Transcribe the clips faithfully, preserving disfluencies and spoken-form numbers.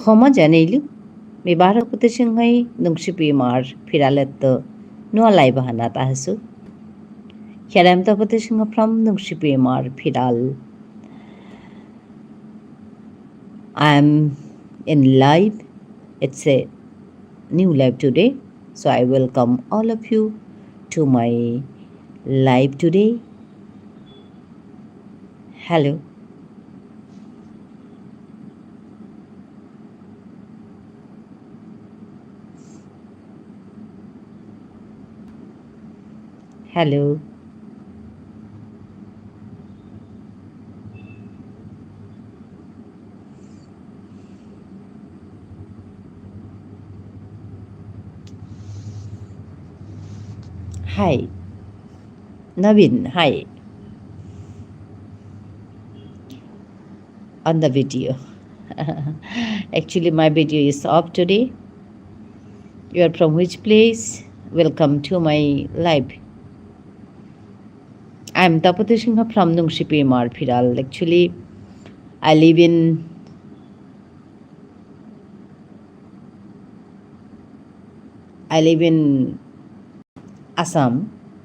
ক্ষমা জানাইলু, মি বারো তপতি সিংহই নুংশিপি ইমার ফিরালেত্ত নুয়া live আহানাত আহেসু। Here I am Tapati Singha from নুংশিপি ইমার ফিরাল। I am in live. It's a new live today. So I welcome all of you to my live today. Hello. Hello. Hi. Naveen, hi. On the video. Actually, my video is off today. You are from which place? Welcome to my live. I'm Tapati Singha from Nungshipi Imar Phiral. Actually, I live in I live in Assam.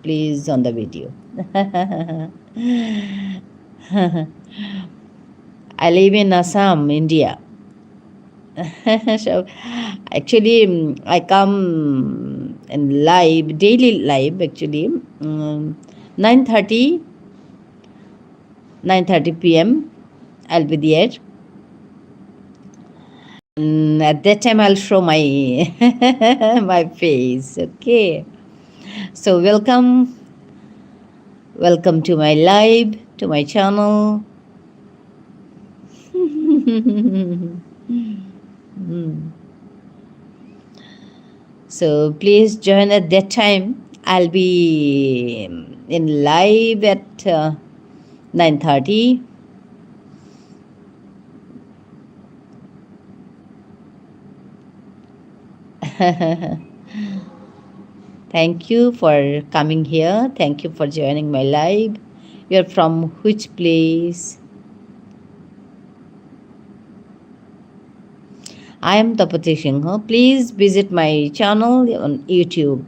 Please on the video. I live in Assam, India. So, actually, mm, I come in live, daily live, actually. Mm, nine thirty, nine thirty P M, I'll be there. And at that time, I'll show my, my face, okay? So, welcome. Welcome to my live, to my channel. Mm. So please join at that time. I'll be in live at, uh, nine thirty. Thank you for coming here. Thank you for joining my live. You're from which place? I am Tapati Singha. Please visit my channel on YouTube.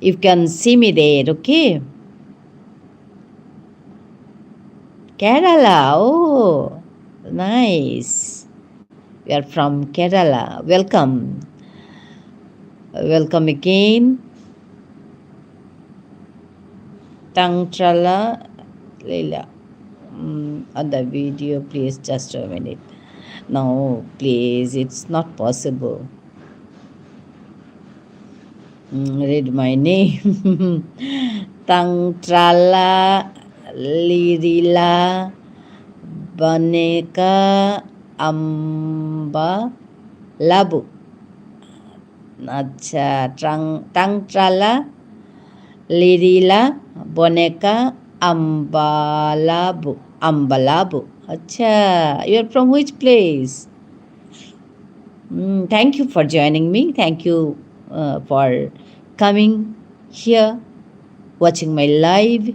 You can see me there, okay? Kerala, oh, nice. We are from Kerala. Welcome. Welcome again. Tangtrala Leila. Mm, on the video, please, just a minute. No, please, it's not possible. Mm, read my name. Tangtrala Lirila Baneka Amba Labu. আচ্ছা, ট্রাং-, টাংট্রালা, লিরিলা, বনেকা, আম্বালাবু, আম্বালাবু। আচ্ছা, you are from which place? Mm, thank you for joining me. Thank you, uh, for coming here, watching my live.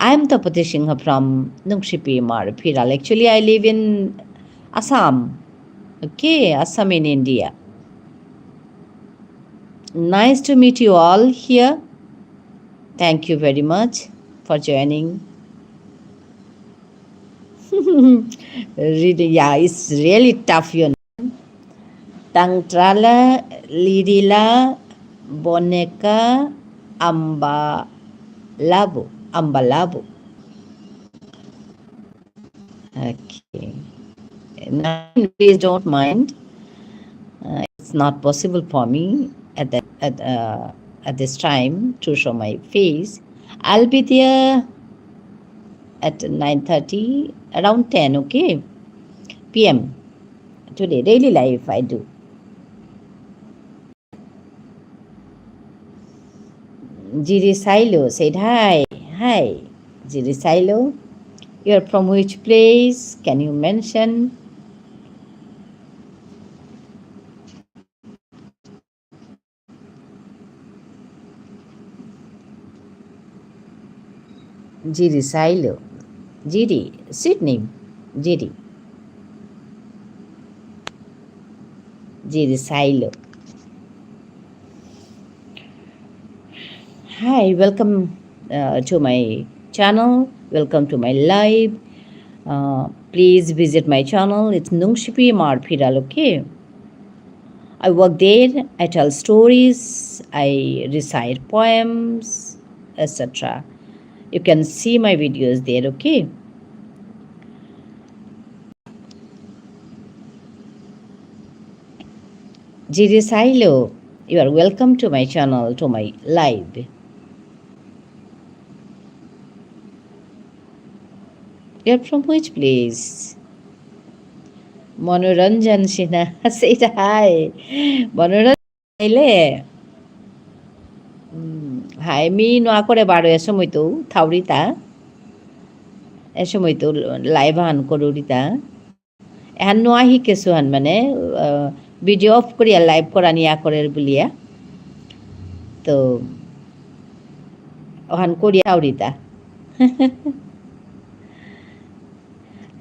I am Tapati Singha from Nungshipi Imar Phiral. Actually, I live in Assam. Okay, Assam in India. Nice to meet you all here. Thank you very much for joining. Reading, yeah, it's really tough, you know. Tangtrala, Lirila, Boneka, Amba Labu, Amba Labu. Okay. Now, please don't mind. Uh, it's not possible for me at that, at, uh, at this time to show my face. I'll be there at nine thirty, around ten, okay? P M. Today, daily life I do. Jiri Sailo said hi. Hi, Jiri Sailo. You're from which place? Can you mention? Jiri Sailo. Jiri, sweet name. Jiri. Jiri silo. Hi, welcome, uh, to my channel. Welcome to my live. Uh, please visit my channel. It's Nungshipi Marphiral, okay? I work there. I tell stories. I recite poems, et cetera. You can see my videos there, okay? Jiri silo, you are welcome to my channel, to my live. You're from which place? Manoranjan Sinha, say hi. মনোরঞ্জন আইলে। উম, high, me নোয়া করে বারো এ সময় তো থাউরিতা। এ সময় তো live হান করুরিতা। এহান নোয়া হিকেসু হান মানে, আহ, video off করিয়া live করানি ইয়া করের বুলিয়া। তো, ওহান করিয়া আউরিতা।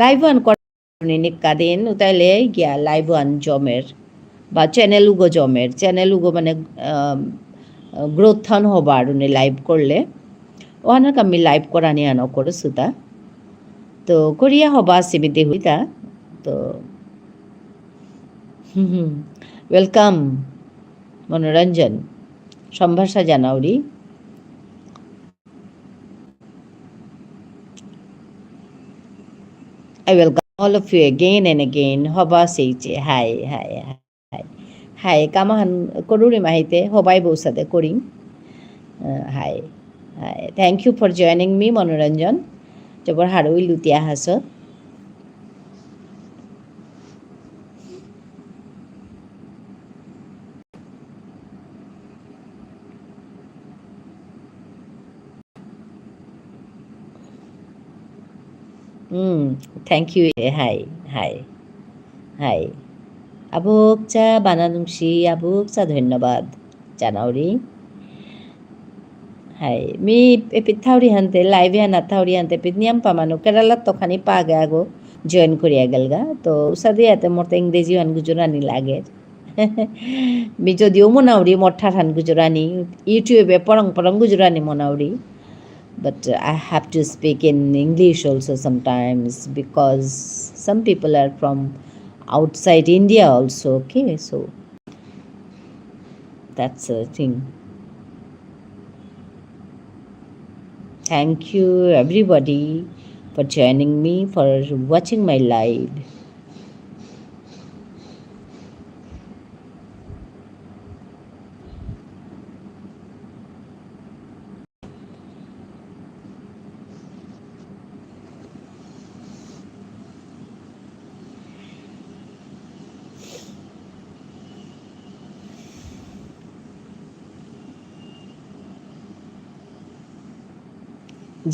Live হান করানি নিকা দিন, উতাইলে গিয়া live হান জমের। বা channel উগো জমের। Channel উগো মানে, আহ, growth হান হবার উনি live করলে। ওহানর কামি live করানি আনো করে সুতা। তো, করিয়া হবা সিমিতে হুইতা। তো, হুম, হুম। Welcome, মনোরঞ্জন। সম্ভাষা জানাউরি। I welcome all of you again and again. হবা সেইচে। Hi, hi, hi. Hi, কামাহান করুরি মাহিতে, হবাই বৌসাদে করিং। আহ, hi, hi. Thank you for joining me, মনোরঞ্জন। জবর হারৌ ইলু তি আহাসত। হুম, thank you. Hi, hi, hi. আবুকচা বানানুংসি, আবুকচা ধন্যবাদ জানাউরি। Hi, মি এপি থাউরি হানতে, live এ আনা থাউরি হানতে, এপি নিয়াম পামানু, কেরালা তো খানি পাগে আগো join করিয়া গেলগা। তো উসাদে আতে মোর তো ইংরেজি হান গুজরানি লাগে। মি যদিও মনাউরি, মোর ঠারহান গুজরানি, YouTube এ পরং পরং গুজরানি মনাউরি। But, uh, I have to speak in English also sometimes because some people are from outside India also, okay? So that's a thing. Thank you, everybody, for joining me, for watching my live.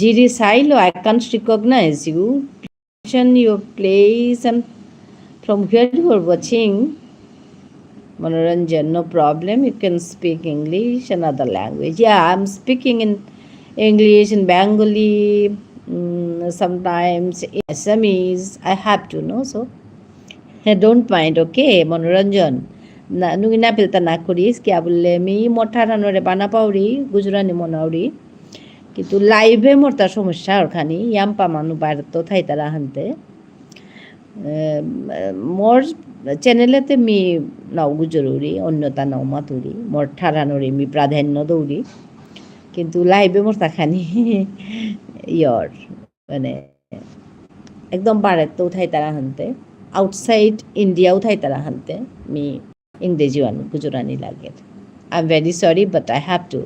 Jiri Sailo, I can't recognize you. Mention your place and from where you are watching. Manoranjan, no problem. You can speak English and other language. Yeah, I'm speaking in English, in Bengali, mm, sometimes in Assamese. I have to know, so don't mind, okay, মনোরঞ্জন। না, নুঙি না পেলতা না করিস, কিয়া বুললে me more ঠারহানরে বানা পাউরি, গুজরানি মনাউরি। কিন্তু live এ মোর তা সমস্যা অরখানি, ইয়াম্পা মানু বাইরে তো থাইতারা হানতে। এ, মোর channel এতে মি নাও গুজরুরি, অন্যতা নাও মাতুরি, মোর ঠারহানরে মি প্রাধান্য দৌরি। কিন্তু live এ মোর তাখানি ইয়র, মানে, একদম বারেত্ত উঠাইতারা হানতে, outside India উঠাইতারা হানতে, মি ইংরেজি ওয়ান গুজরানি লাগে। I'm very sorry, but I have to.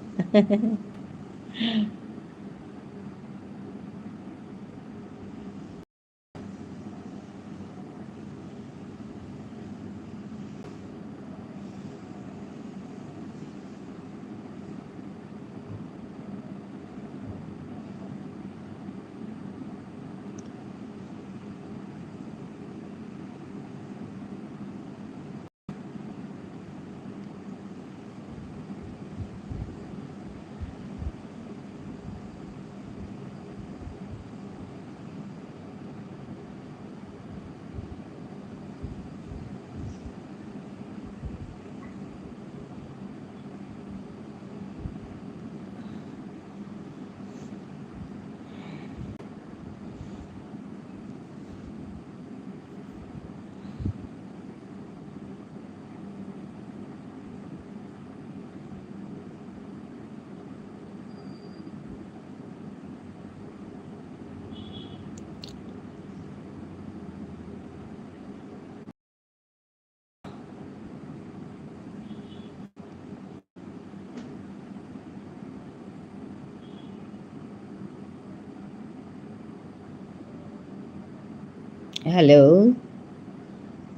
Hello.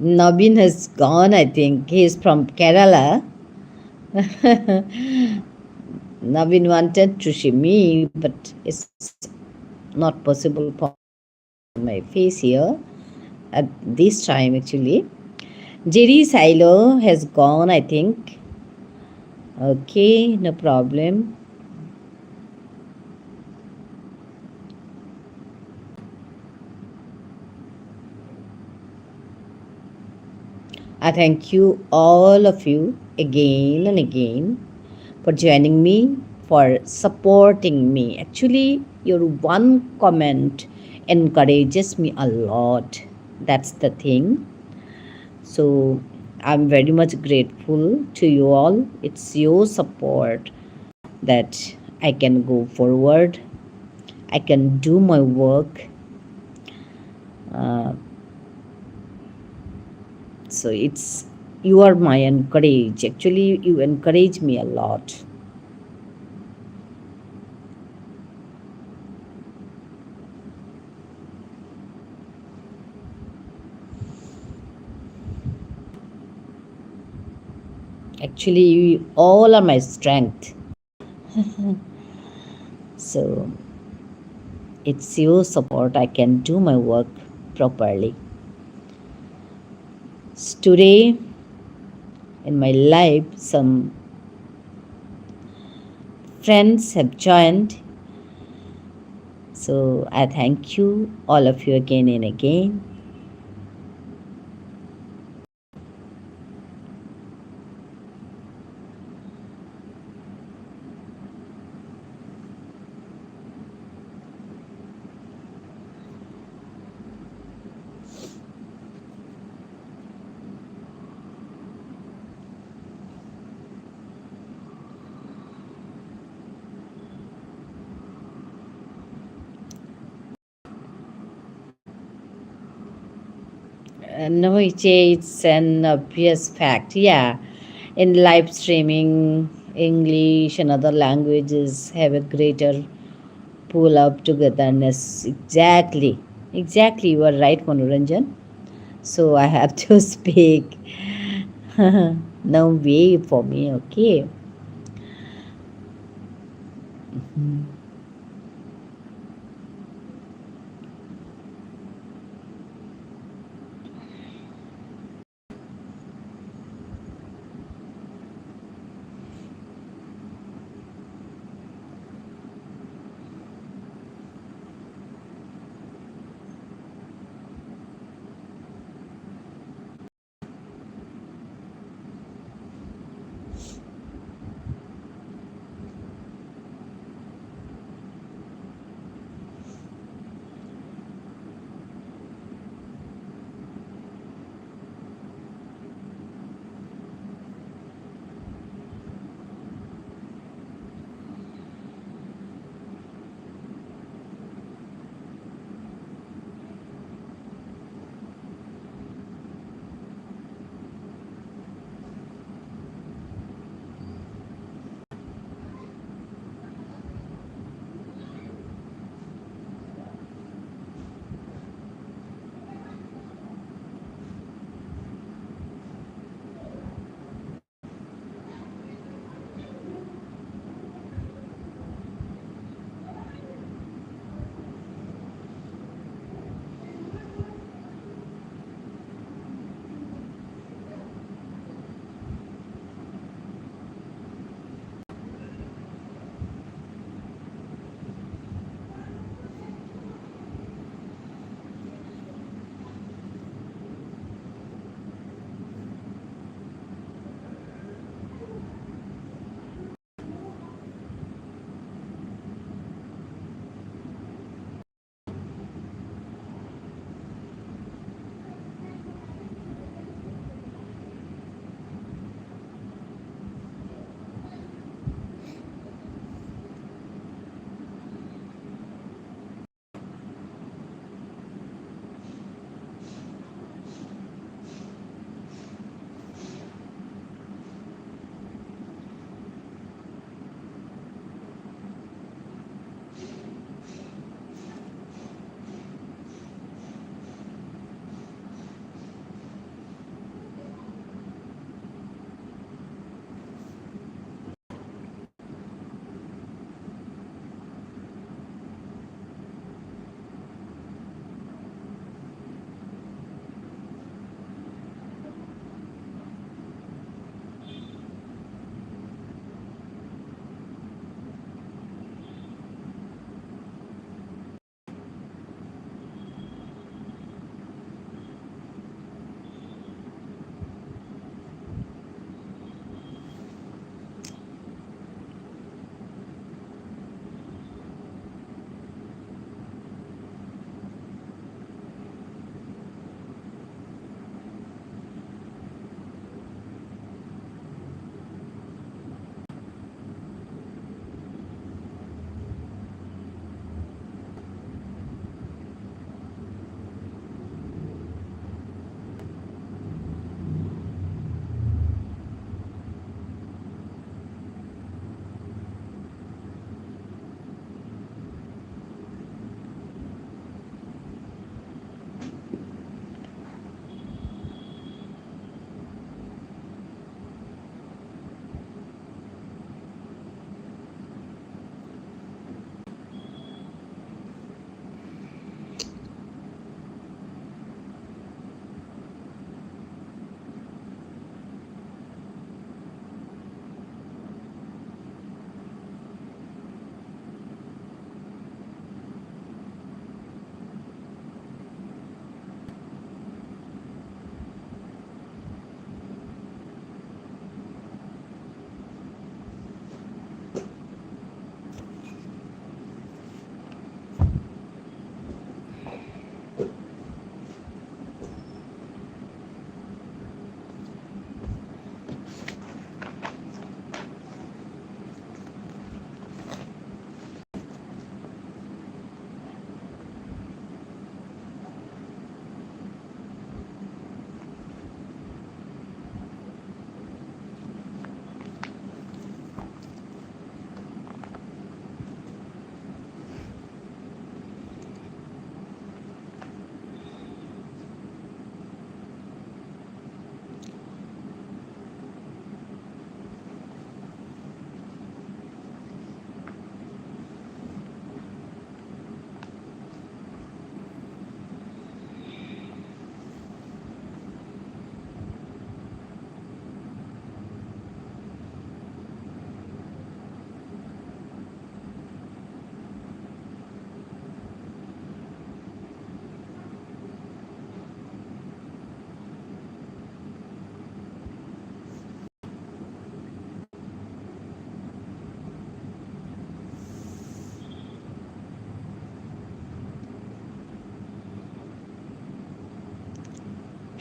Navin has gone, I think. He is from Kerala. Navin wanted to see me, but it's not possible for my face here at this time, actually. Jerry Silo has gone, I think. Okay, no problem. I thank you, all of you, again and again for joining me, for supporting me. Actually, your one comment encourages me a lot. That's the thing. So I'm very much grateful to you all. It's your support that I can go forward. I can do my work. Uh, so it's, you are my encourage. Actually, you encourage me a lot. Actually, you all are my strength. So it's your support I can do my work properly. S-, today in my life, some friends have joined. So I thank you, all of you, again and again. Uh, no, it's a, it's an obvious fact. Yeah. In live streaming, English and other languages have a greater pull up togetherness. Exactly. Exactly. You are right, Manoranjan. So I have to speak. No way for me. Okay. Mhm.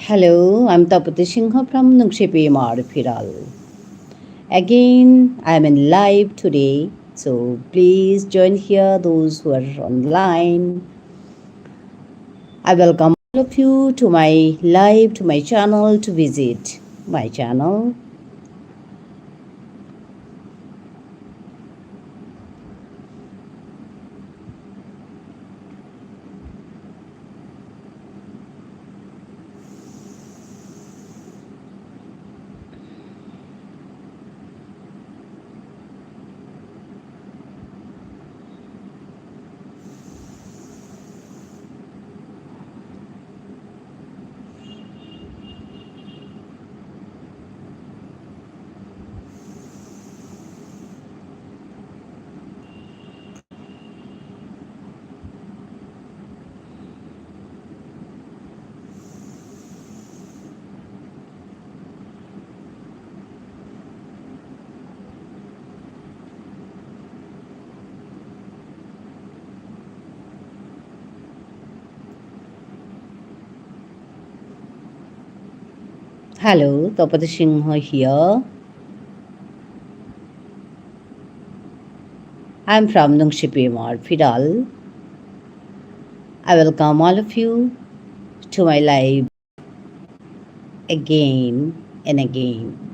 Hello, I'm Tapati Singha from Nungshipi Imar Phiral. Again, I'm in live today, so please join here those who are online. I welcome all of you to my live, to my channel, to visit my channel. Hello, Tapati Singha here. I'm from Nungshipi Imar Phiral. I welcome all of you to my live again and again.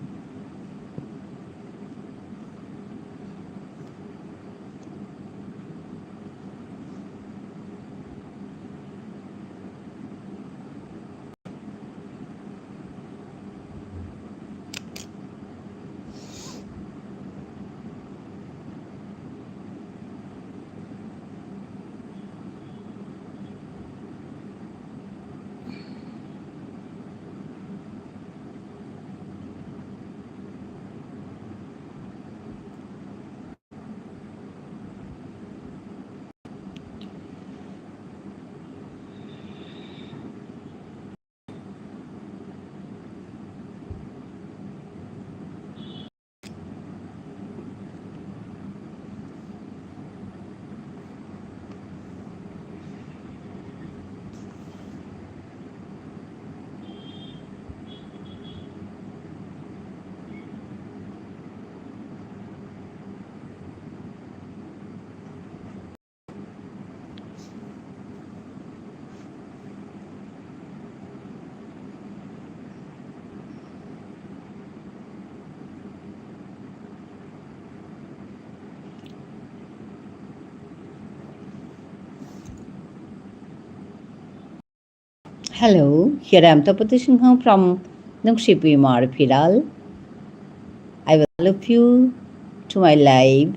Hello, here I am Tapati Singha from Nungshipi Imar Phiral. I welcome all of you to my live.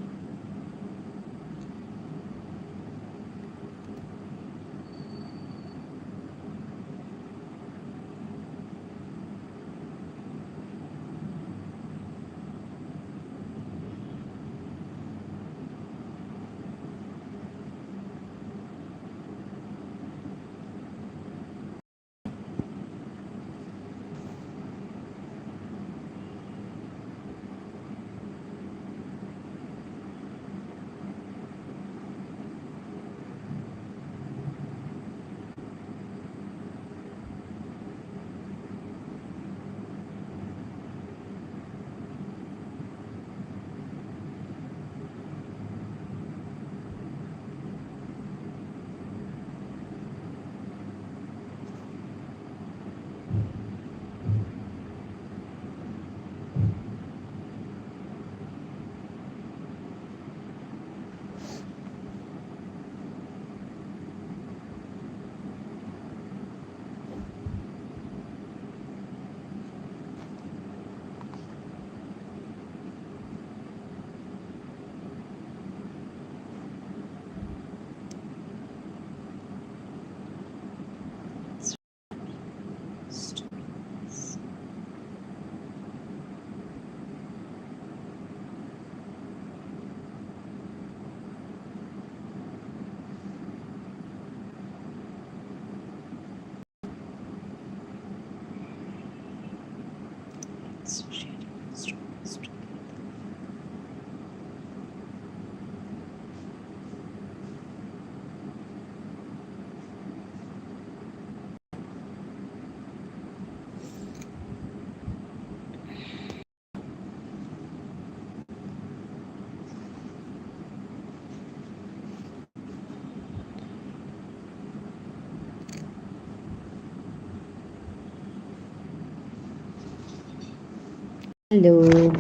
Hello.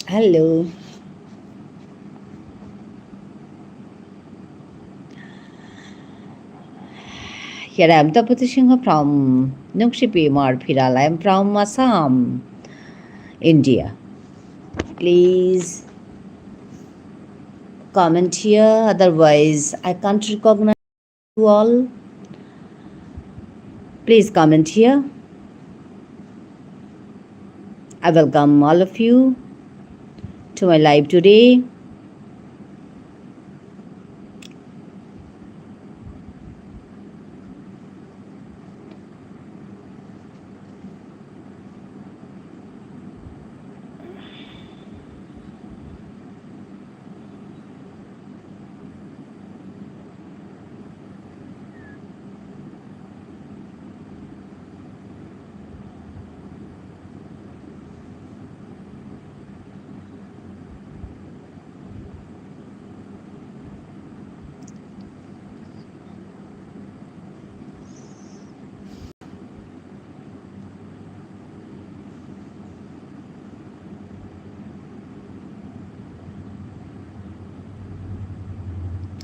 Hello. Here I am, Tapati Singha from Nungshipi Imar Phiral. I am from Assam, India. Please comment here, otherwise I can't recognize you all. Please comment here. I welcome all of you to my live today.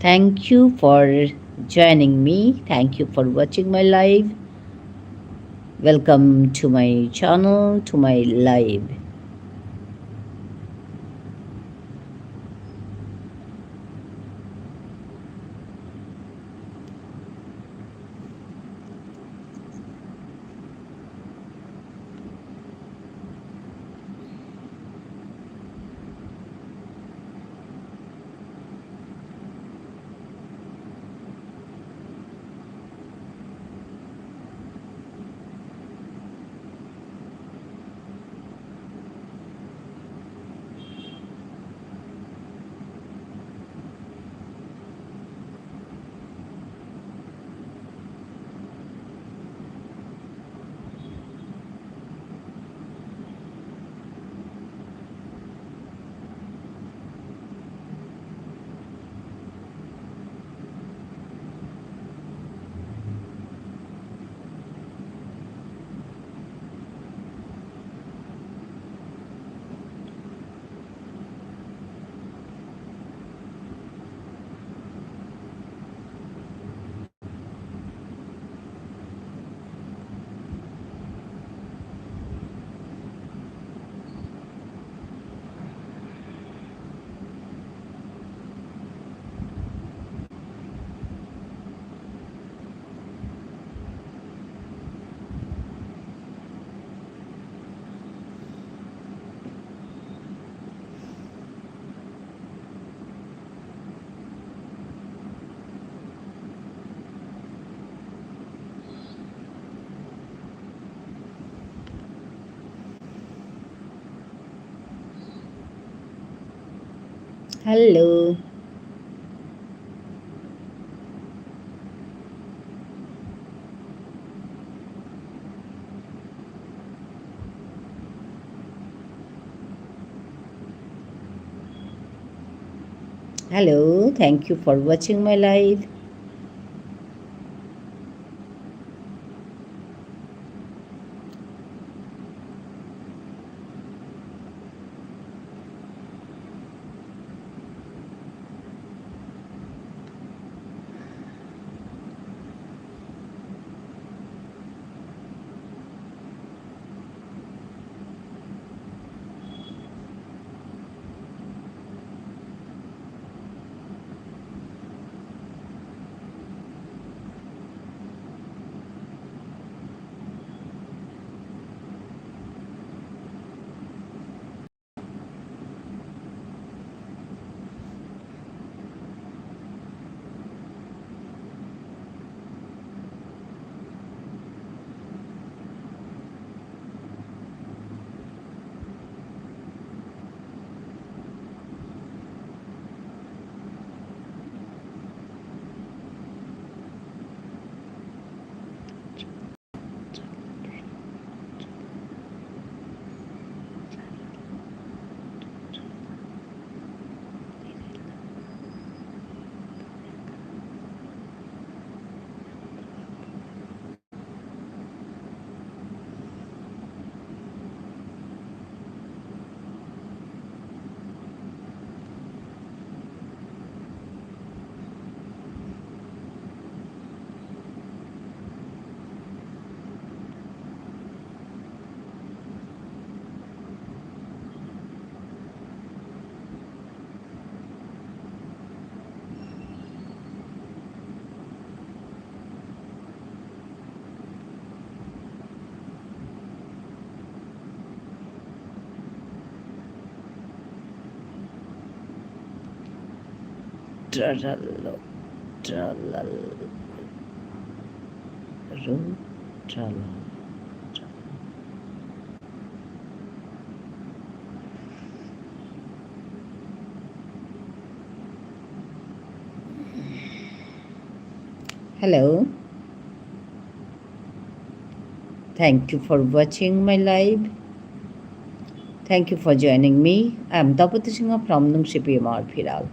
Thank you for joining me. Thank you for watching my live. Welcome to my channel, to my live. Hello. Hello, thank you for watching my live. Tralalo, tralal, ru, tralal, tralal. Hello. Thank you for watching my live. Thank you for joining me. I am Tapati Singha from Nungshipi Imar Phiral.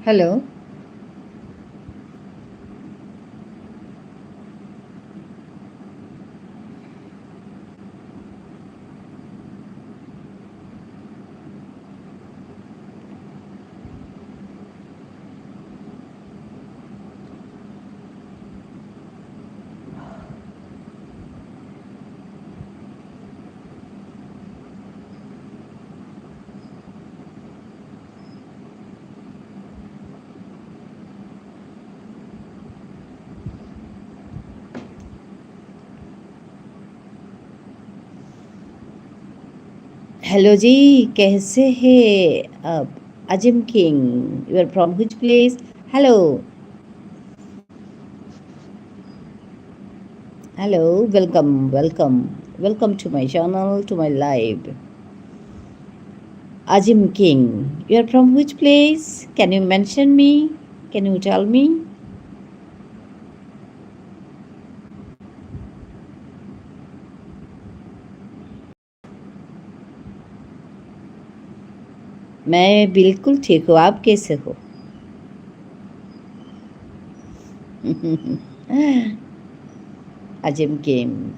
Hello. Hello जी, कैसे हैं आप? Ajim King, you are from which place? Hello. Hello, welcome, welcome. Welcome to my channel, to my live. Ajim King, you are from which place? Can you mention me? Can you tell me? मैं बिल्कुल ठीक हूँ, आप कैसे हो? Ajim King.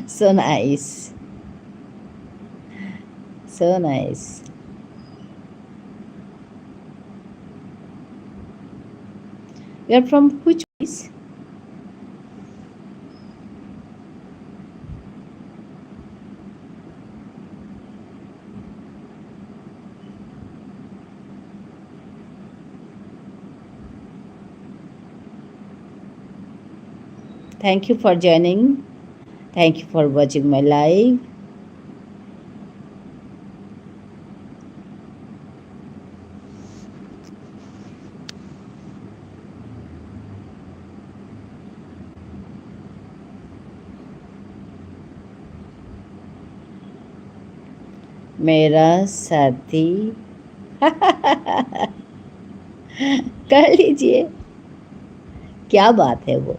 So nice. So nice. You are from which place? Thank you for joining. Thank you for watching my live. मेरा साथी कर लीजिए, क्या बात है वो।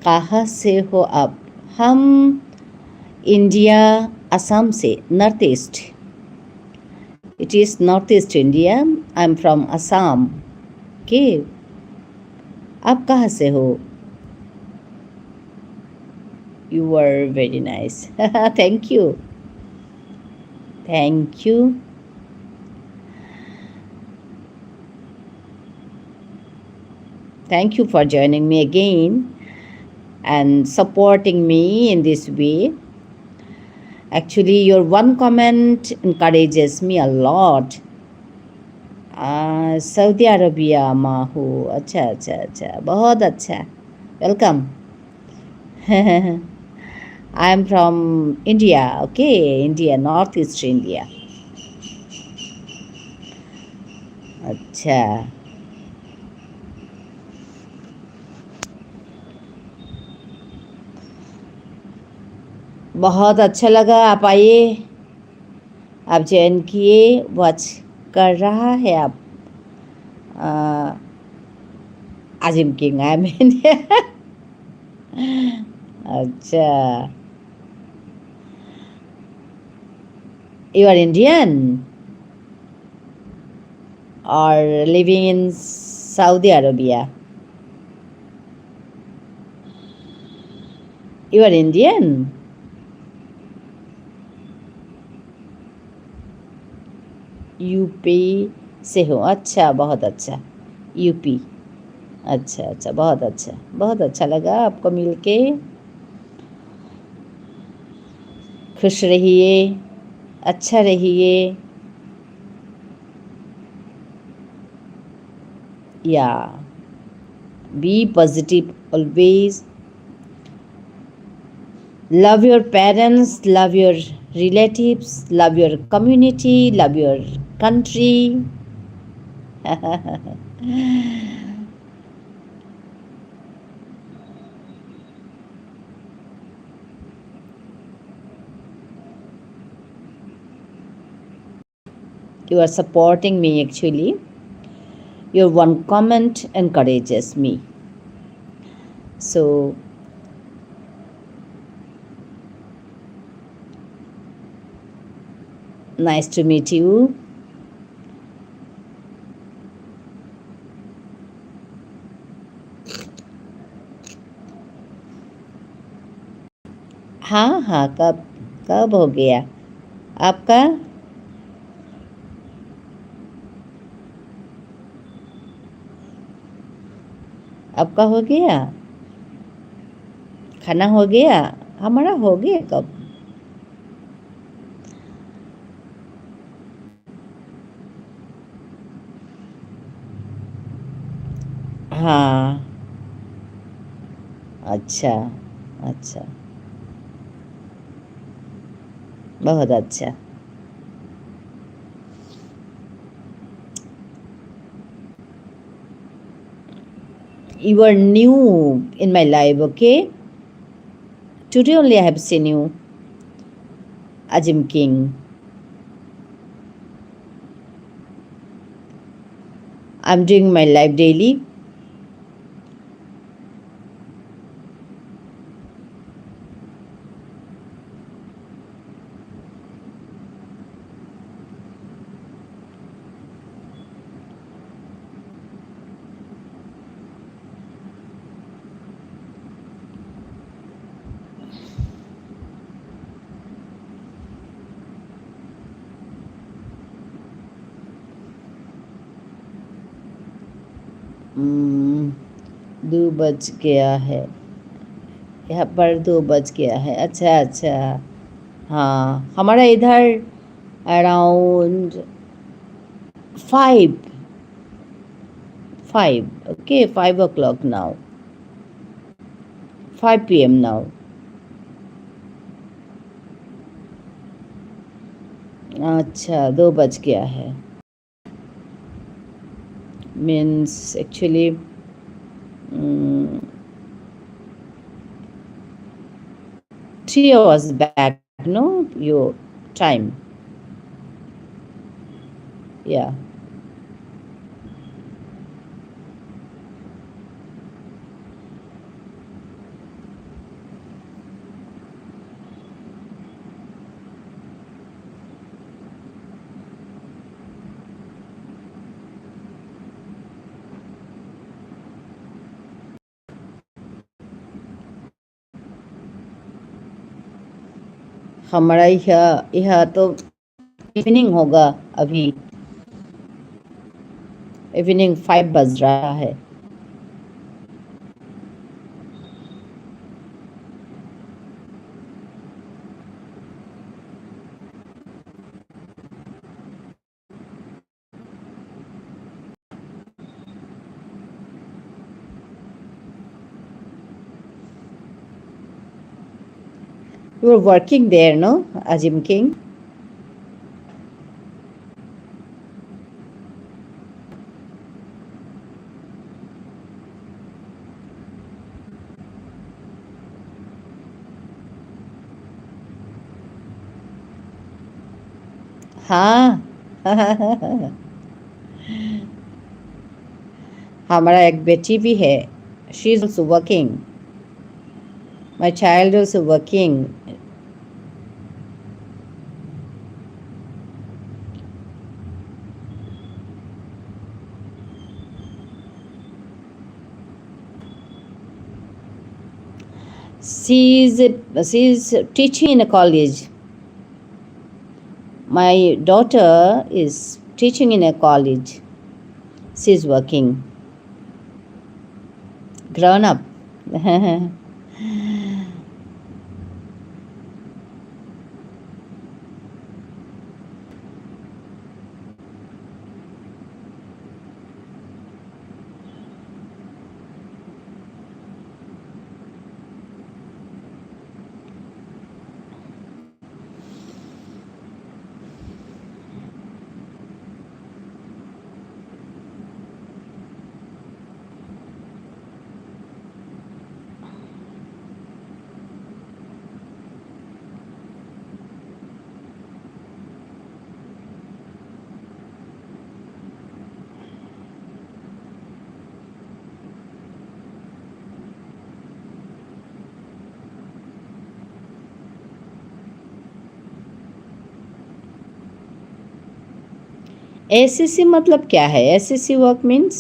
कहाँ से हो आप? हम इंडिया, असम से, north east. It is North East India. I am from Assam. Okay. आप कहाँ से हो? You are very nice. Thank you. Thank you. Thank you for joining me again and supporting me in this way. Actually, your one comment encourages me a lot. आ, Saudi Arabia मा हूँ। अच्छा, अच्छा, अच्छा, बहुत अच्छा। Welcome. I am from India, okay? India, North East India. अच्छा। बहुत अच्छा लगा, आप आइए, आप join किए, watch कर रहा है आप। अ, Ajim King, I mean। अच्छा। You are Indian or living in Saudi Arabia? You are Indian? UP से हो। अच्छा, बहुत अच्छा। यूपी। अच्छा, अच्छा, बहुत अच्छा। बहुत अच्छा लगा आपको मिलके। खुश रहिए, अच्छा रहिए। Yeah. Be positive always. Love your parents, love your relatives, love your community, love your country. You are supporting me actually. Your one comment encourages me. So, nice to meet you. हाँ, हाँ, कब, कब हो गया आपका? आपका हो गया? खाना हो गया? हमारा हो गया कब? हाँ। अच्छा, अच्छा। बहुत अच्छा। You are new in my life, okay? Today only I have seen you, Ajim King. I'm doing my live daily. हम्म, दो बज गया है, यहाँ पर दो बज गया है। अच्छा, अच्छा, हाँ, हमारा इधर around five, five, okay, five o'clock now, five P M now। अच्छा, दो बज गया है। Means actually, mm, three hours back, no? Your time. Yeah. हमारा यहाँ, यहाँ तो evening होगा अभी, evening five बज रहा है। You were working there, no, Azim King? हाँ। हमारा एक बेटी भी है। She is also working. My child also working. She is, she is teaching in a college. My daughter is teaching in a college. She is working. Grown up. SEC मतलब क्या है? SEC work means?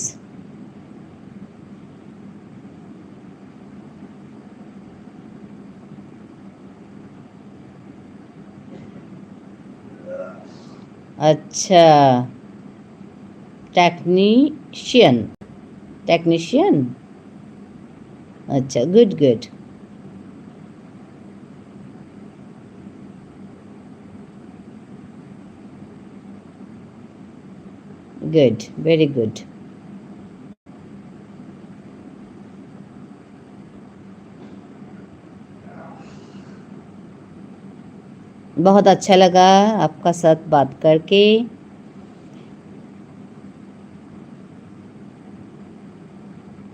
अच्छा, technician, technician. अच्छा, good, good. Good, very good. बहुत अच्छा लगा आपका साथ बात करके।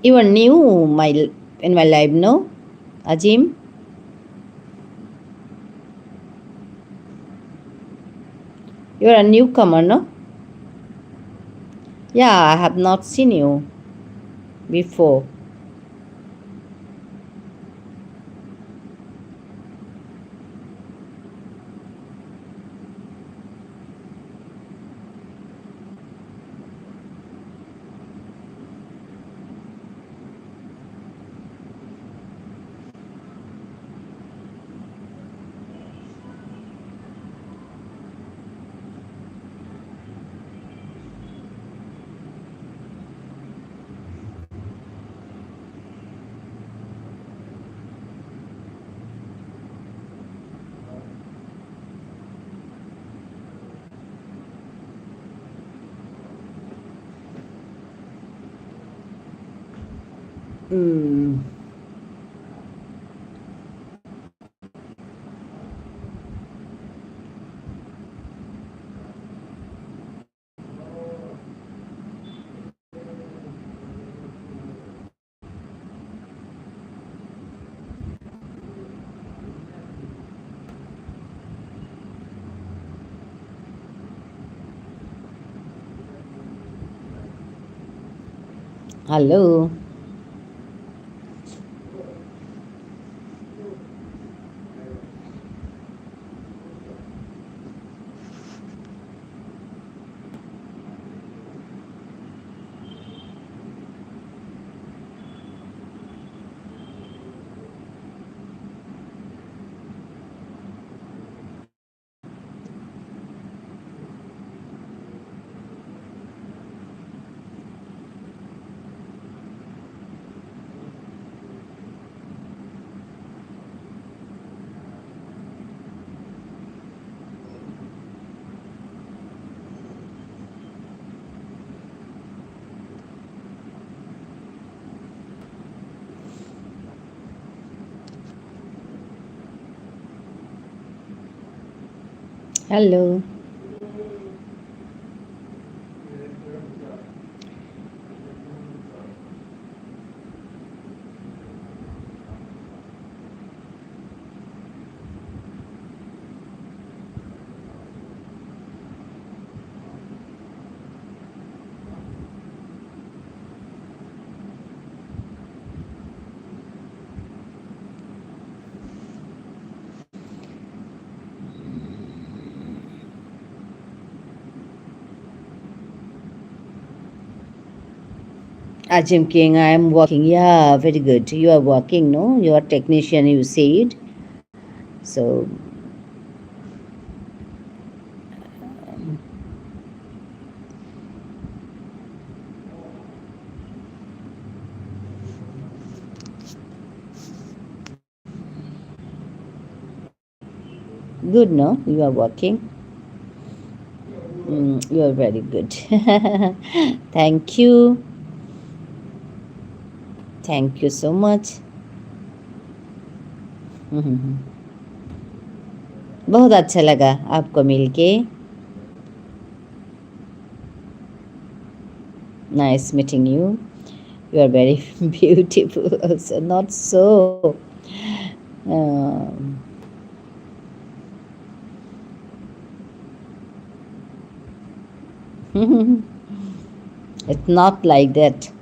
You are new my, in my live, no, Azim? You are a newcomer, no? Yeah, I have not seen you before. Mm. Hello. Hello. Ajim King, I am working. Yeah, very good. You are working, no? You are technician, you said. So, good, no? You are working. Mm, you are very good. Thank you. Thank you so much. बहुत अच्छा लगा आपको मिलके। Nice meeting you. You are very beautiful also. Not so. Um, it's not like that.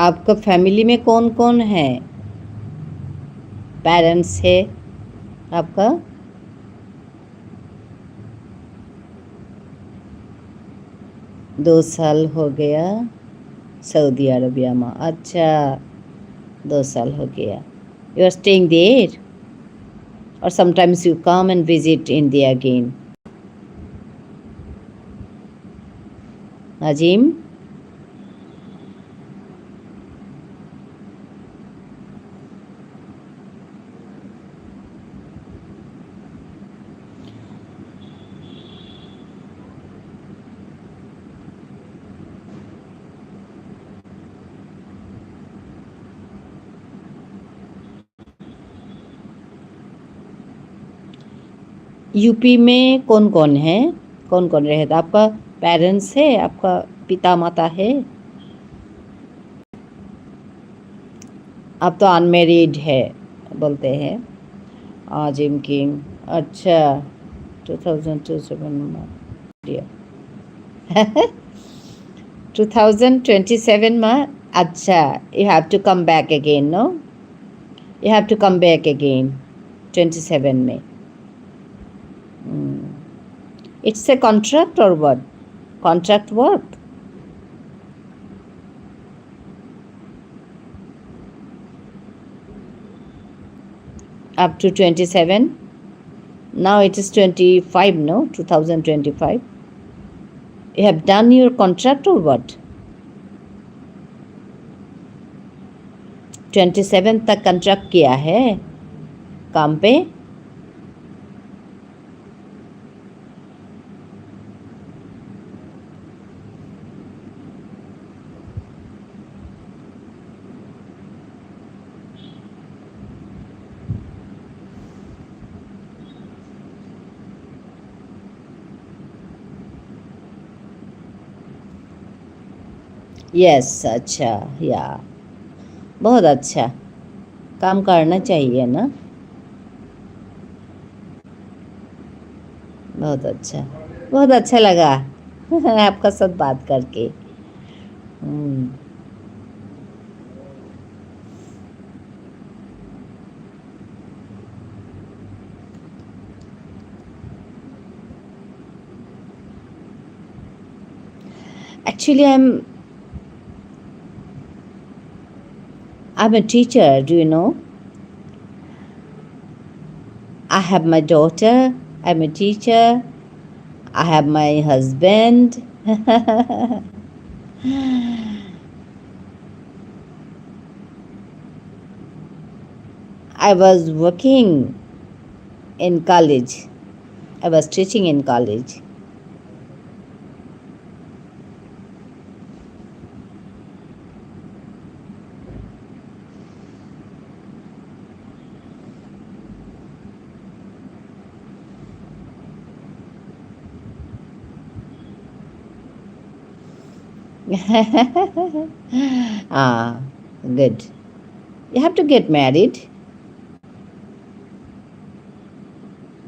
आपका फैमिली में कौन कौन है? पेरेंट्स है आपका? दो साल हो गया सऊदी अरबिया में। अच्छा, दो साल हो गया। You are staying there? Or sometimes you come and visit India again? Ajim? UP में कौन कौन है? कौन कौन रहता? आपका पेरेंट्स है? आपका पिता माता है? आप तो अनमैरिड है बोलते हैं। आजिम किंग, अच्छा, टू थाउजेंड टू सेवन में दिया। टू थाउजेंड ट्वेंटी सेवन में, अच्छा, you have to come back again, no? You have to come back again, twenty seven में। Hmm. It's a contract or what? Contract work? Up to twenty-seven. Now it is twenty-five, no? Two thousand twenty-five. You have done your contract or what? Twenty seven तक कॉन्ट्रैक्ट किया है काम पे। यस, अच्छा, या, बहुत अच्छा, काम करना चाहिए ना। बहुत अच्छा, बहुत अच्छा लगा आपका साथ बात करके। हम्म। Actually, I'm I'm a teacher, do you know? I have my daughter, I'm a teacher, I have my husband. I was working in college. I was teaching in college. Ah, good. You have to get married.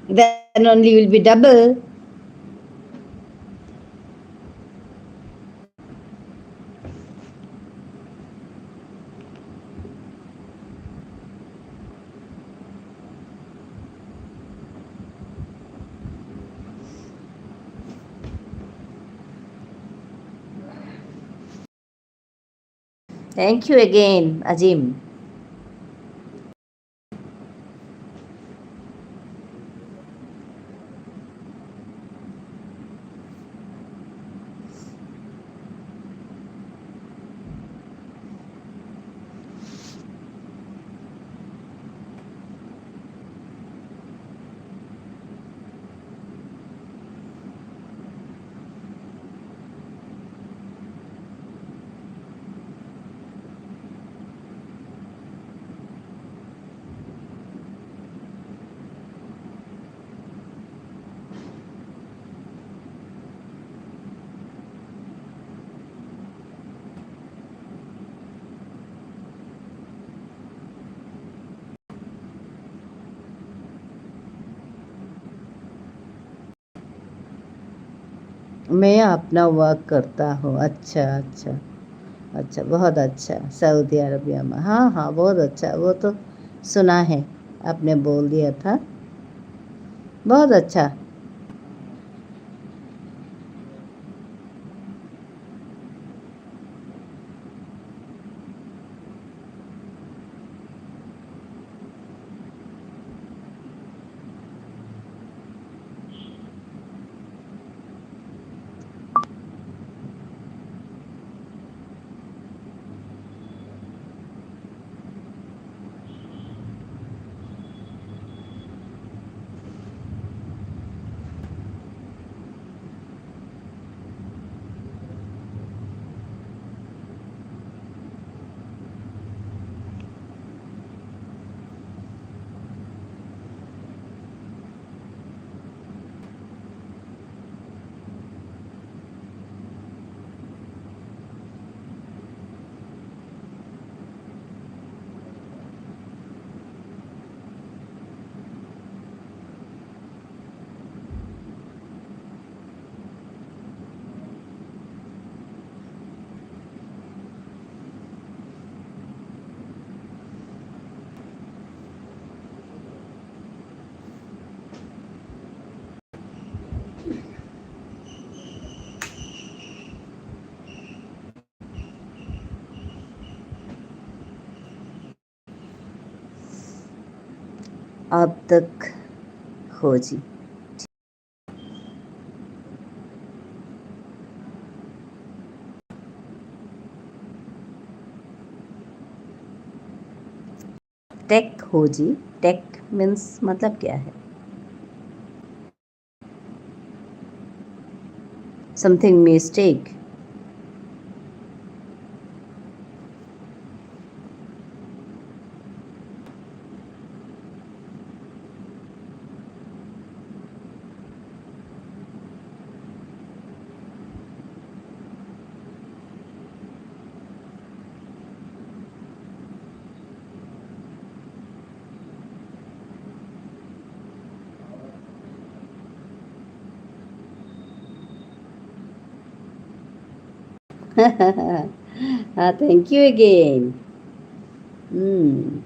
Then only you will be double. Thank you again, Azim. मैं अपना वर्क करता हूँ। अच्छा, अच्छा। अच्छा, बहुत अच्छा। Saudi Arabia में। हाँ, हाँ, बहुत अच्छा। वो तो सुना है, आपने बोल दिया था। बहुत अच्छा। अब तक हो जी। टेक हो जी, टेक मीन्स मतलब क्या है? Something mistake. Ah, thank you again. Hmm.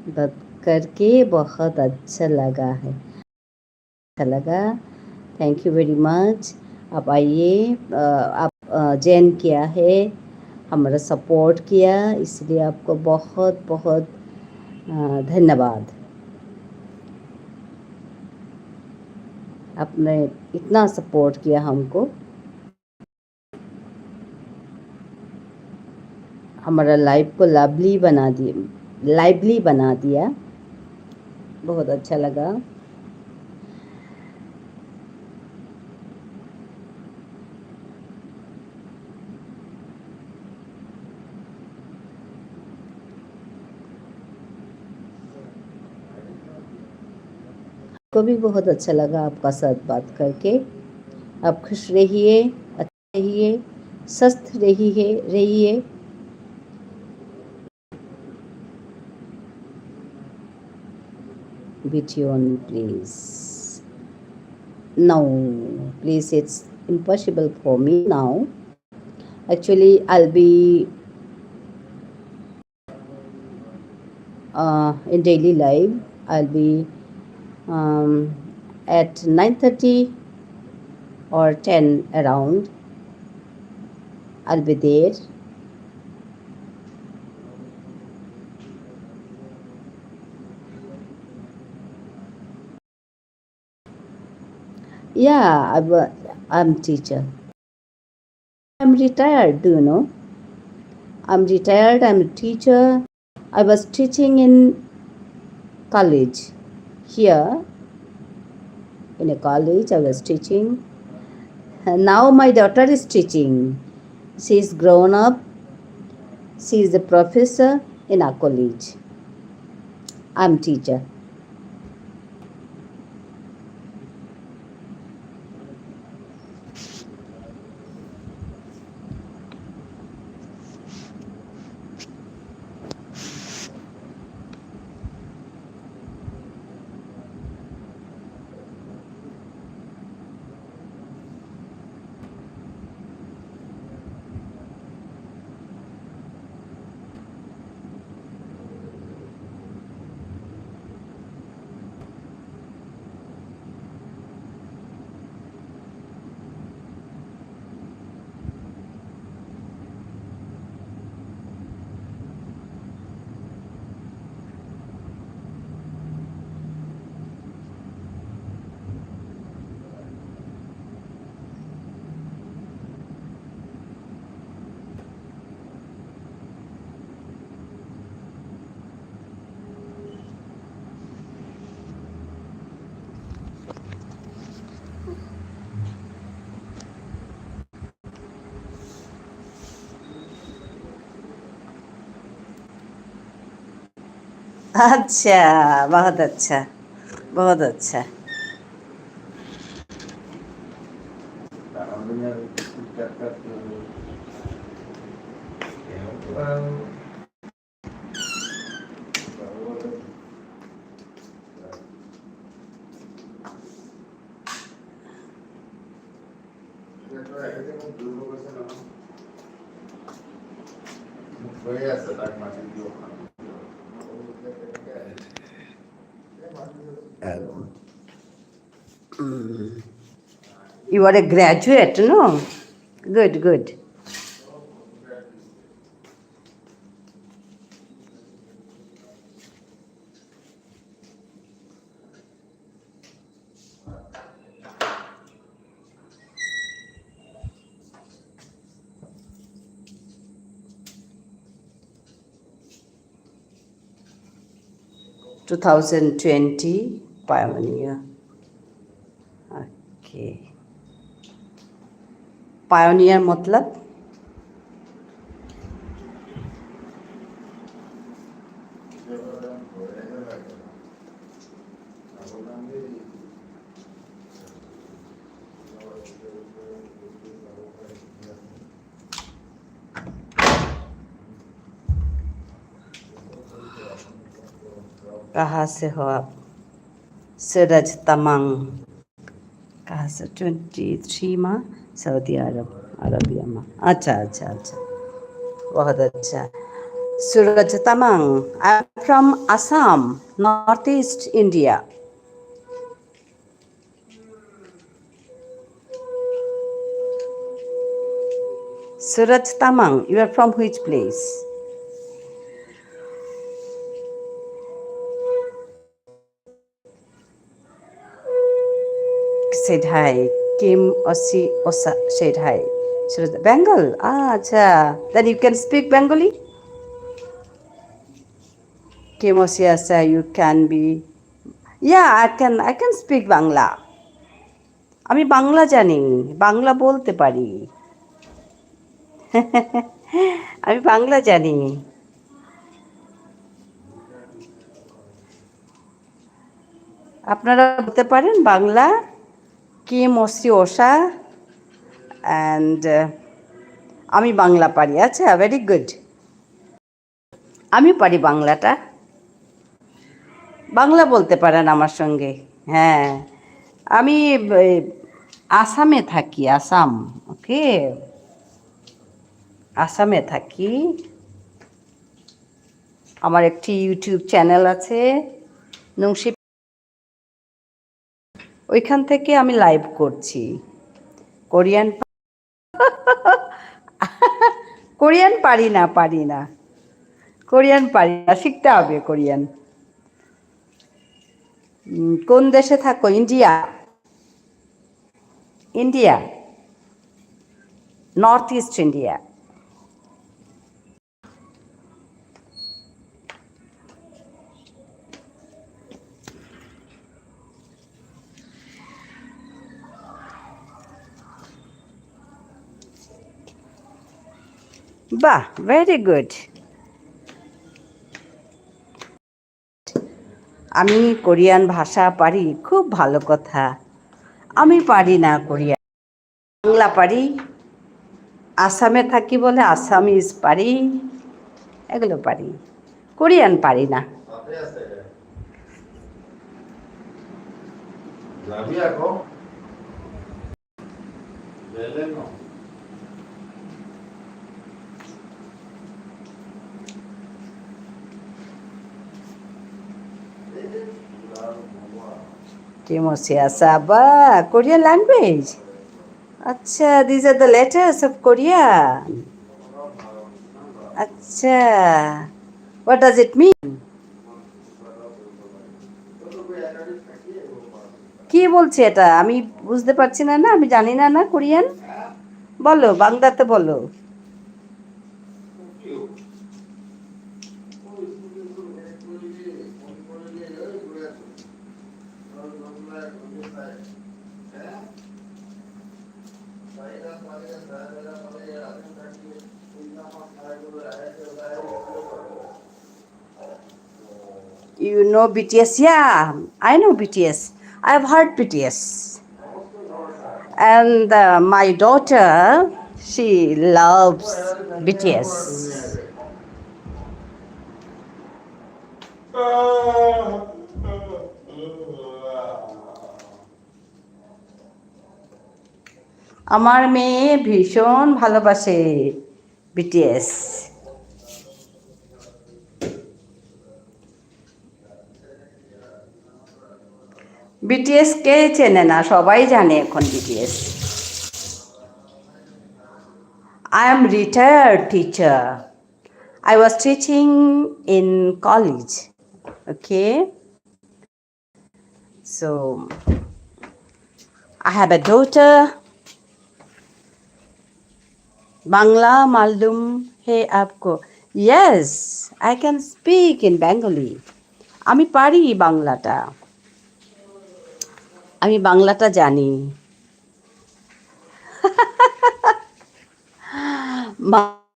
बात करके बहुत अच्छा लगा है। अच्छा लगा। Thank you very much। आप आइए, अ, आप, अ, join किया है, हमारा support किया, इसलिए आपको बहुत, बहुत, अ, धन्यवाद। आपने इतना support किया हमको। हमारा live को lovely बना दिए, lively बना दिया। बहुत अच्छा लगा। को भी बहुत अच्छा लगा आपका साथ बात करके। आप खुश रहिए, रहिए, स्वस्थ रहिए, रहिए। Video on, please. No, please, it's impossible for me now. Actually, I'll be uh, in daily life. I'll be, um, at nine thirty or ten around. I'll be there. Yeah, I wa-, I'm teacher. I'm retired, do you know? I'm retired, I'm a teacher. I was teaching in college. Here, in a college, I was teaching. And now my daughter is teaching. She is grown up. She is a professor in a college. I'm teacher. अच्छा, बहुत अच्छा, बहुत अच्छा। Mm. You are a graduate, no? Good, good. Two thousand twenty pioneer. Okay. Pioneer मतलब? कहाँ से हो आप? सूरज तमंग। कहाँ से? Twenty three मा सऊदी अरब, अरबिया मा। अच्छा, अच्छा, अच्छा। बहुत अच्छा। Suraj Tamang, I'm from Assam, Northeast India. Suraj Tamang, you are from which place? Said hi. Kim Osi Osa said hi. Suraj, Bengal? Ah, acha. Then you can speak Bengali? Kim Osi Osa, you can be. Yeah, I can, I can speak Bangla. আমি বাংলা জানি, বাংলা বলতে পারি। আমি বাংলা জানি। আপনারা বলতে পারেন বাংলা? কি মসি ওষা and, আহ, আমি বাংলা পারি। আচ্ছা, very good. আমি পারি বাংলাটা। বাংলা বলতে পারেন আমার সঙ্গে। হ্যাঁ, আমি, এ, আসামে থাকি, আসাম। ওকে, আসামে থাকি। আমার একটি YouTube চ্যানেল আছে, নুংশিপ। ওইখান থেকে আমি লাইভ করছি। কোরিয়ান, কোরিয়ান পারি না, পারি না। কোরিয়ান পারি না, শিখতে হবে কোরিয়ান। উম, কোন দেশে থাকো? India. India. North east India. বাহ, very good. আমি কোরিয়ান ভাষা পারি, খুব ভালো কথা। আমি পারি না কোরিয়ান। বাংলা পারি, আসামে থাকি বলে আসামিজ পারি, এগুলো পারি। কোরিয়ান পারি না। কি মসি আসা বা, Korean language? আচ্ছা, these are the letters of Korean. আচ্ছা, what does it mean? কি বলছে এটা? আমি বুঝতে পারছি না, না, আমি জানি না, না, কোরিয়ান। বলো, বাংলাতে বলো। You know B T S? Yeah, I know B T S. I've heard B T S. And, uh, my daughter, she loves B T S. আমার মেয়ে ভীষণ ভালোবাসে বিটিএস। বিটিএস কে চেনে না? সবাই জানে এখন BTS. I am retired teacher. I was teaching in college. Okay. So, I have a daughter. Bangla মালুম হে আপকো? Yes, I can speak in Bengali. আমি পারি বাংলাটা। আমি বাংলাটা জানি।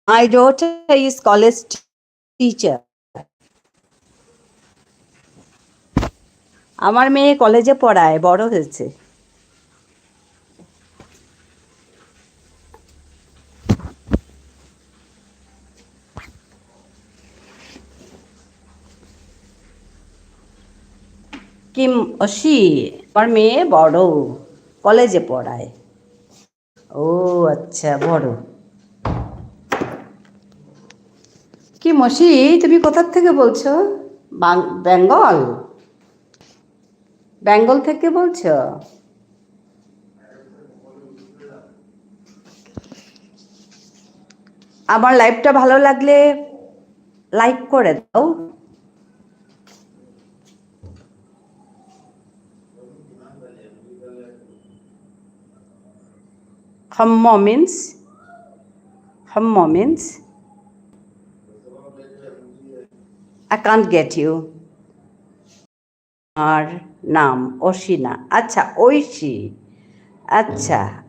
My daughter is college teacher. আমার মেয়ে কলেজে পড়ায়, বড় হয়েছে। কিম অশি, আমার মেয়ে বড়, কলেজে পড়ায়। ও আচ্ছা, বড়। কি মসি, তুমি কোথা থেকে বলছো? বাং-, বেঙ্গল? বেঙ্গল থেকে বলছো? আমার লাইভটা ভালো লাগলে লাইক করে দাও। হম্ম means? হম্ম means? I can't get you. আমার নাম অসিনা। আচ্ছা, ঐশী। আচ্ছা,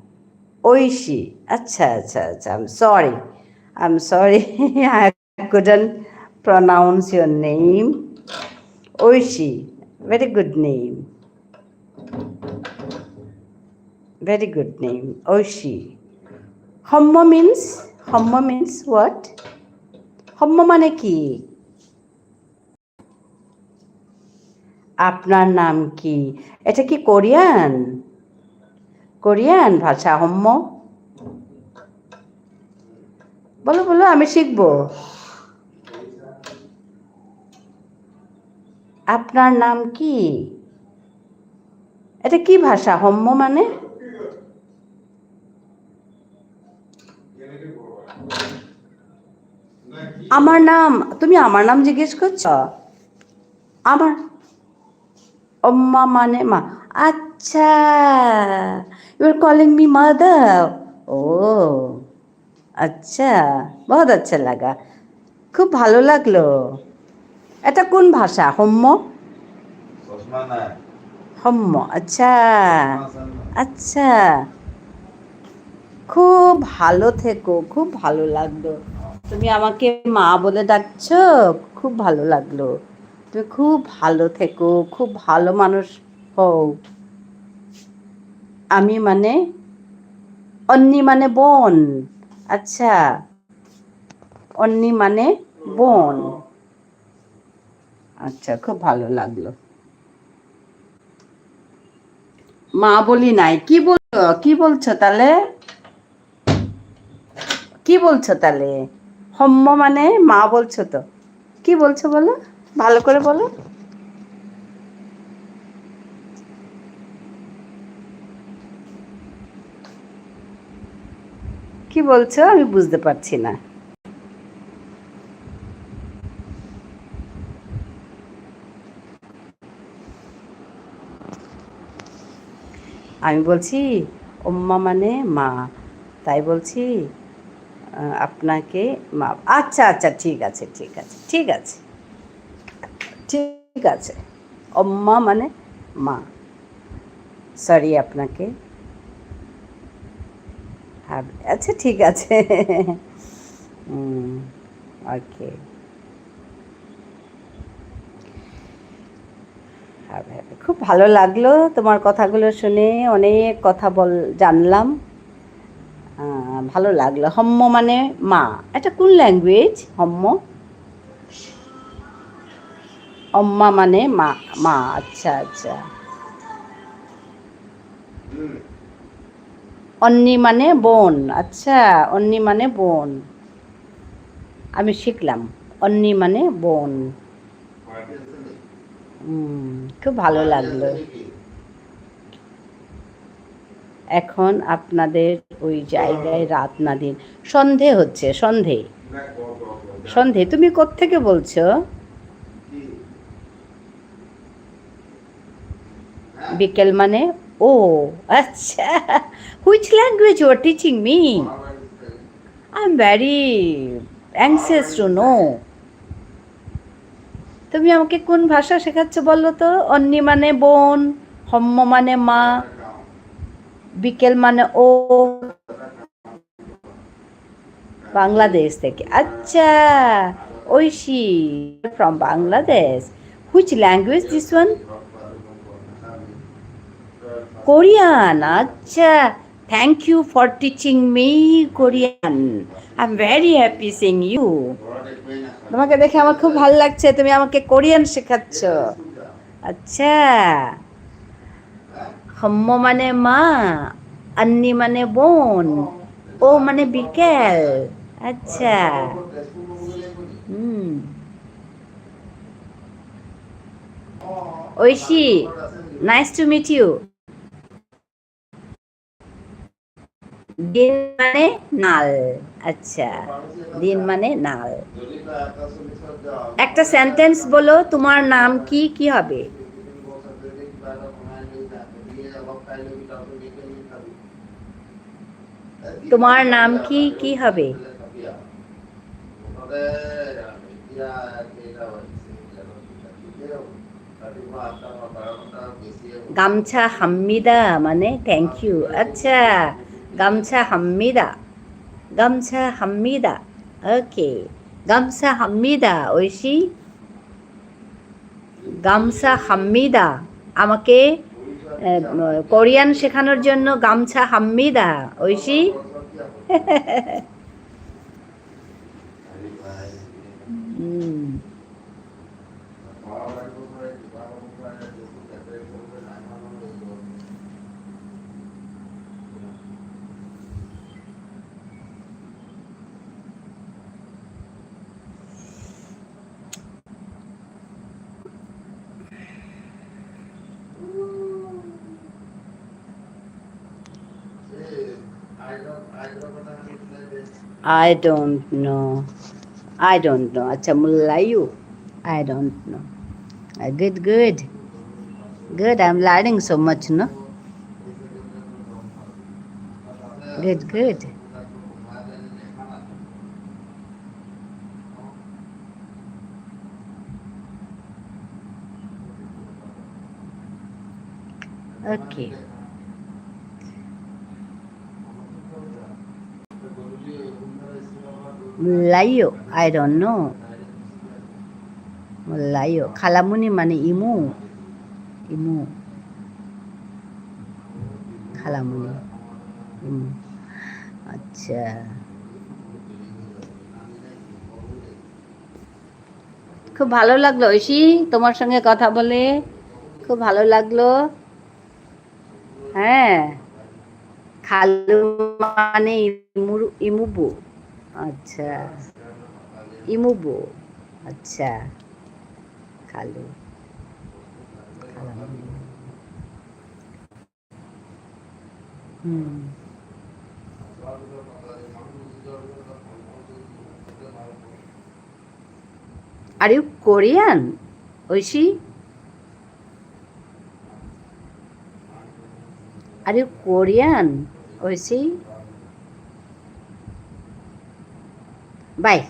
ঐশী। আচ্ছা, আচ্ছা, আচ্ছা। I'm sorry. I'm sorry. I couldn't pronounce your name. Oishi. Very good name. Very good name. Oishi. হম্ম means? হম্ম means what? হম্ম মানে কি? আপনার নাম কি? এটা কি কোরিয়ান? কোরিয়ান ভাষা হম্ম? বলো, বলো, আমি শিখবো। আপনার নাম কি? এটা কি ভাষা? হম্ম মানে? আমার নাম, তুমি আমার নাম জিজ্ঞেস করছো? আমার অম্মা মানে মা। আচ্ছা, you are calling me mother. ও, আচ্ছা, বহুত আচ্ছা লাগা। খুব ভালো লাগলো। এটা কোন ভাষা? হম্ম? হম্ম, আচ্ছা। আচ্ছা। খুব ভালো থেকো, খুব ভালো লাগলো। তুমি আমাকে মা বলে ডাকছো, খুব ভালো লাগলো। তুমি খুব ভালো থেকো, খুব ভালো মানুষ হও। আমি মানে, অন্নি মানে বোন। আচ্ছা, অন্নি মানে বোন। আচ্ছা, খুব ভালো লাগলো। মা বলি নাই, কি বলছো? কি বলছো তাহলে? কি বলছো তাহলে? হম্ম মানে মা বলছো তো। কি বলছো বলো? ভালো করে বলো। কি বলছো? আমি বুঝতে পারছি না। আমি বলছি, "ওম্মা মানে মা।" তাই বলছি, আহ, আপনাকে মা। আচ্ছা, আচ্ছা, ঠিক আছে, ঠিক আছে, ঠিক আছে। ঠিক আছে। ওম্মা মানে মা। Sorry আপনাকে। হ্যাঁ, আচ্ছা, ঠিক আছে। হুম, OK। হ্যাঁ, হ্যাঁ, খুব ভালো লাগলো তোমার কথাগুলো শুনে, অনেক কথা বল-, জানলাম। আহ, ভালো লাগলো। হম্ম মানে মা। এটা কোন language? হম্ম? অম্মা মানে মা, মা। আচ্ছা, আচ্ছা। অন্নি মানে বোন। আচ্ছা, অন্নি মানে বোন। আমি শিখলাম। অন্নি মানে বোন। হুম, খুব ভালো লাগলো। এখন আপনাদের ওই জায়গায় রাত না দিন? সন্ধে হচ্ছে, সন্ধে। সন্ধে। তুমি কোত্থেকে বলছো? বিকেল মানে? ও, আচ্ছা। Which language you are teaching me? I'm very anxious to know. তুমি আমাকে কোন ভাষা শেখাচ্ছ বলো তো? অন্নি মানে বোন, হম্ম মানে মা, বিকেল মানে ও। বাংলাদেশ থেকে। আচ্ছা, Oishi, from Bangladesh. Which language this one? Korean. আচ্ছা, thank you for teaching me Korean. I'm very happy seeing you. তোমাকে দেখে আমার খুব ভালো লাগছে, তুমি আমাকে কোরিয়ান শেখাচ্ছ। আচ্ছা, হম্ম মানে মা, আন্নি মানে বোন, ও মানে বিকেল। আচ্ছা। হুম। Oishi, nice to meet you. দিন মানে নাল। আচ্ছা, দিন মানে নাল। একটা সেন্টেন্স বলো, তোমার নাম কি, কি হবে? তোমার নাম কি, কি হবে? গামছা হাম্মিদা মানে থ্যাংক ইউ। আচ্ছা, গামছা হাম্মিদা, গামছা হাম্মিদা। ওকে, গামছা হাম্মিদা, ঐশী। গামছা হাম্মিদা, আমাকে, আহ, কোরিয়ান শেখানোর জন্য গামছা হাম্মিদা, ঐশী। হুম। I don't know. I don't know. আচ্ছা, মুল্লাইও। I don't know. Uh, good, good. Good, I'm learning so much, no? Good, good. Okay. Layo, I don't know. Layo, খালামুনি মানে ইমু, ইমু। খালামুনি, ইমু। আচ্ছা। খুব ভালো লাগলো, ঐশী, তোমার সঙ্গে কথা বলে খুব ভালো লাগলো। হ্যাঁ, খালু মানে ইমুর-, ইমুবু। আচ্ছা, ইমুবু। আচ্ছা, খালু। খালু মানে। হুম। Are you Korean, Oishi? Are you Korean, Oishi? Bye.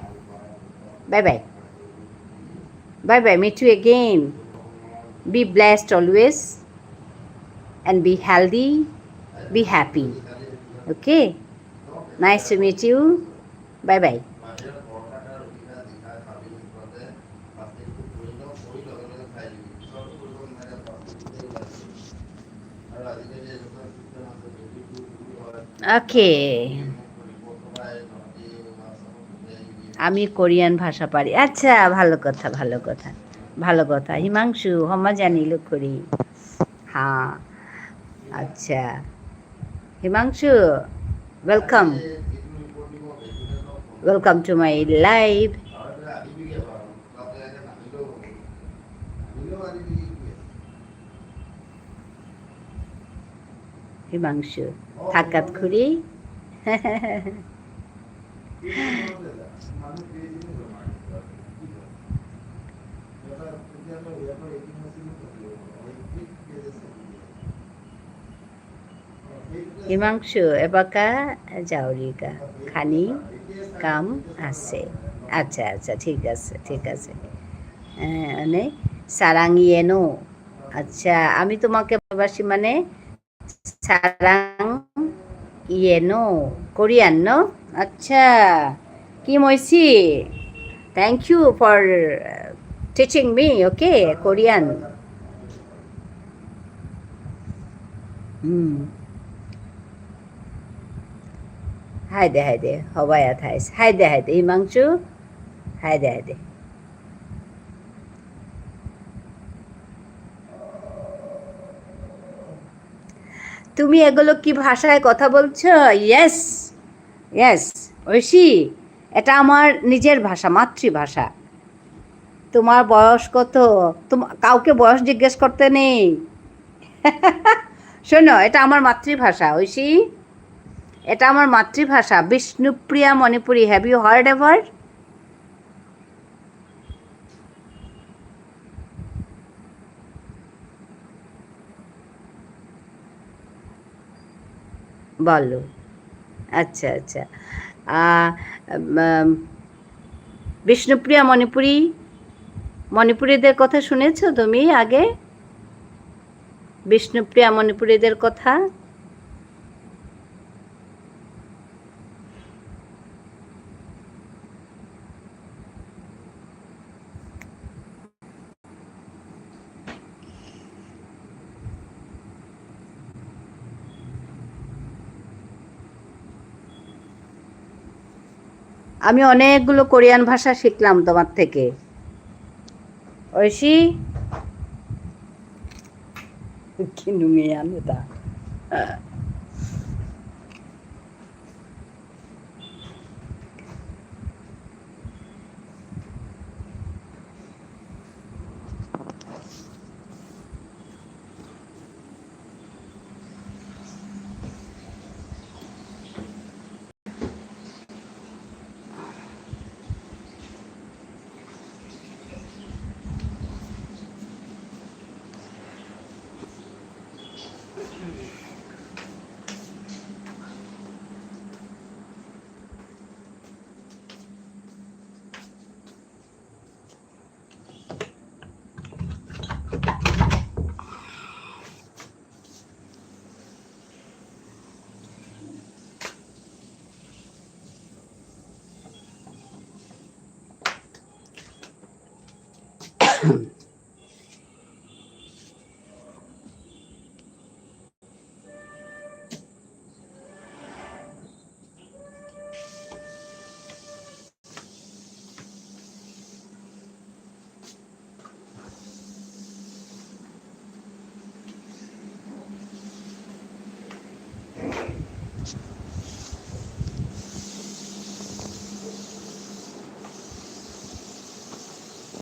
Bye bye. Bye bye. Meet you again. Be blessed always. And be healthy. Be happy. Okay? Nice to meet you. Bye bye. Okay. আমি কোরিয়ান ভাষা পারি। আচ্ছা, ভালো কথা, ভালো কথা, ভালো কথা। হিমাংশু, হমা জানিল করি। হ্যাঁ, আচ্ছা। Himanshu, welcome. Welcome to my live. Himanshu, থাকাত খুরি। হিমাংশু, এবাকা যাওরিগা, খানি কাম আছে। আচ্ছা, আচ্ছা, ঠিক আছে, ঠিক আছে। এ, মানে, সারাং ইয়েনো। আচ্ছা, আমি তোমাকে ভালোবাসি মানে, সারাং ইয়েনো। Korean, no? আচ্ছা, কি মৈসি? Thank you for, uh, teaching me, okay? Korean. হুম। হাই দে, হাই দে, হবায়া থাইস। হাই দে, হাই দে, হিমাংশু। হাই দে, হাই দে। তুমি এগুলো কি ভাষায় কথা বলছো? Yes, yes, ঐশী, এটা আমার নিজের ভাষা, মাতৃভাষা। তোমার বয়স কত? তোম-, কাউকে বয়স জিজ্ঞেস করতে নেই। শোনো, এটা আমার মাতৃভাষা, ঐশী। এটা আমার মাতৃভাষা, বিষ্ণুপ্রিয়া Manipuri. Have you heard ever? বলো। আচ্ছা, আচ্ছা। আহ, উম, বিষ্ণুপ্রিয়া মণিপুরী, মণিপুরীদের কথা শুনেছো তুমি আগে? বিষ্ণুপ্রিয়া মণিপুরীদের কথা? আমি অনেকগুলো কোরিয়ান ভাষা শিখলাম তোমার থেকে। ঐশী? কিনুঙে আনে তা।